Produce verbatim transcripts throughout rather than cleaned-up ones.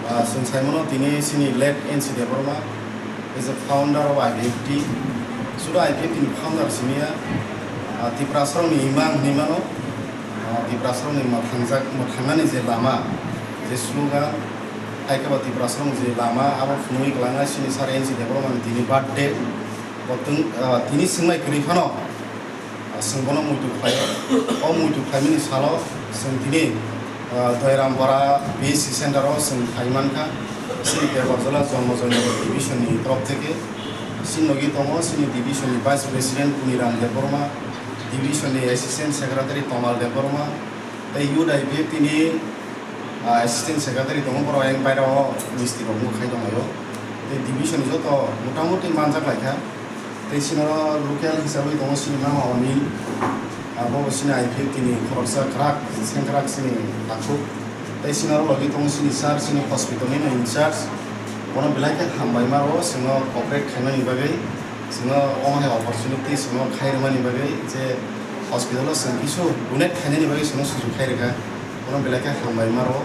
Ah, chwng saimano tini chini late N C Debbarma, as a founder of I P F T. Suda I P F T ni founder simi ya, ah, Tiprasarokni imang hinwi mano, ah, Tiprasarokni mwthangjak, mwthangnani je lama, je slogan, hai khe bo Tiprasarokni je lama, abo phunugwi kwlangna chini sir N C Debbarma ni tini birthday. Bo twng, ah, tini swngmai kwrwi phano, ah, chwng bono muitu khlaio. O muitu khlaimani salo chwng tini, ah, Doiram Bora P H C center o chwng phai mankha. Chini Tebarjola Jonmo Joynagar division ni torop theke. Chini logi tongo chini division ni vice president Puniram Debbarma, division ni assistant secretary Tomal Debbarma, tei youth I P F T ni, ah, assistant secretary tongo, borok ayang pairao misti rok wngkha khai tonglaio. Tei division ni joto motamuti manjak laikha. Tei sinoro local hisabwi tongo chini mama Onil, abo bo chini I P F T ni khoroksa kwrak, sengkwrak chini takhuk. Tei sinoro logi tongo chini sir, chini hospital ni in charge. Bono belai khe hambai ma rwo, chwngno cooperate khaimani bagwi, chwngno omo hai opportunity chwngno khai rwmani bagwi, je hospital o chwng kisu donate khainani bagwi chwngno sujuk khai rwkha. Bono belai khe hambai ma rwo.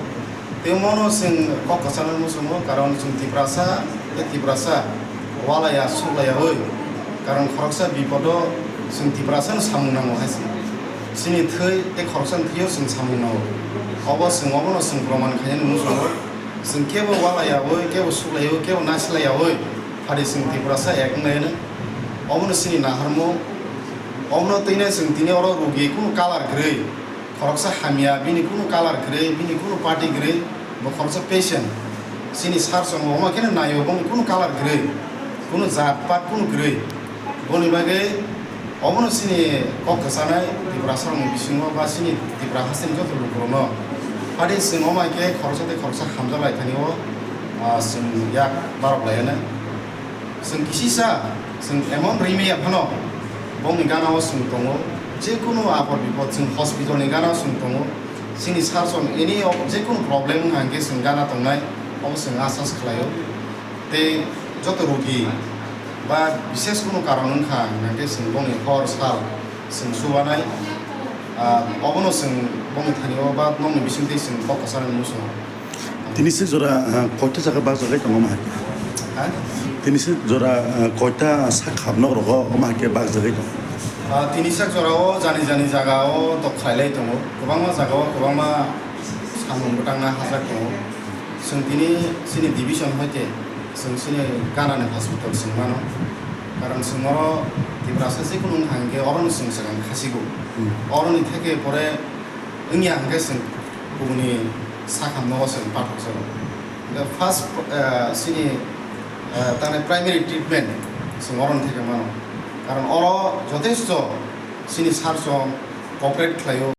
Tei omono chwng kok kwcharnani muchungo, karon chwng Tiprasa, tei Tiprasa walaya suklayaui, karon khoroksa bipodo chwng Tiprasano samung nango hai se. Chini thwi tei khoroksani thwio chwng samung nango. Obo chwng obono chwng proman khainani muchungo. Chwng kebo walayaui, kebo suklayaui, kebo nasilayaui, phadi chwng Tiprasa ek wnglaino. Obono chini naharmung. Obono twino chwng tini oro rugi kunu kalar kwrwi. Khoroksa hamya, bini kunu kalar kwrwi, bini kunu party kwrwi, bo khoroksa patient. Chini sir chongo, omo kheno naio, boni kunu kalar kwrwi, kunu jat pat kunu kwrwi. Boni bagwi obono chini kok kwchanai Tiprasarokni bisingo ba chini Tipra hasteni joto lukurokno. Phadi chwng omo hai khe khoroksa tei khoroksa hamjak lai thani o, ah, chwng yak barok lai anai. Chwng kisisa, chwng emon rimwi ya phano, bongni gana o chwng tongo, je kunu apor bipod chwng hospital ni gana o chwng tongo, chini sir chong any of je kunu problem wngkha hwnkhe chwng gana tongnai, obo chwng asas khlaio. Tei joto rugi ba bises kunu karon wngkha hwnkhe chwng bongni hor sal chwng chubanai, ah, obono chwng bongni thani o ba nokni bisingtwi chwng kok kwcharnani muchungo. Tini se jora, ah, koita jaga bakjagwi tongo omo hai khe? Ha? Tini se jora, ah, koita sak hapnok rogo omo hai khe bakjagwi tongo? Ah, tini sak jora o jani jani jaga o tok khlailai tongo. Kwbangma jaga o kwbangma samung bwtangna hajak tongo. Chwng tini chini division hoite chwng chini ganani hospital chwng mano. Karon chwng oro Tiprasa jekunu wngkha hwnkhe orono chwng swkang khasigo. Hmm. Oroni theke pore wngya hwnkhe chwng kubuni sakhamno o chwng pathok jago. Hwnkhe first, eh, chini, eh, tamni primary treatment chwng oroni theke mano. Karon oro jotesto chini sir chong cooperate khlaio.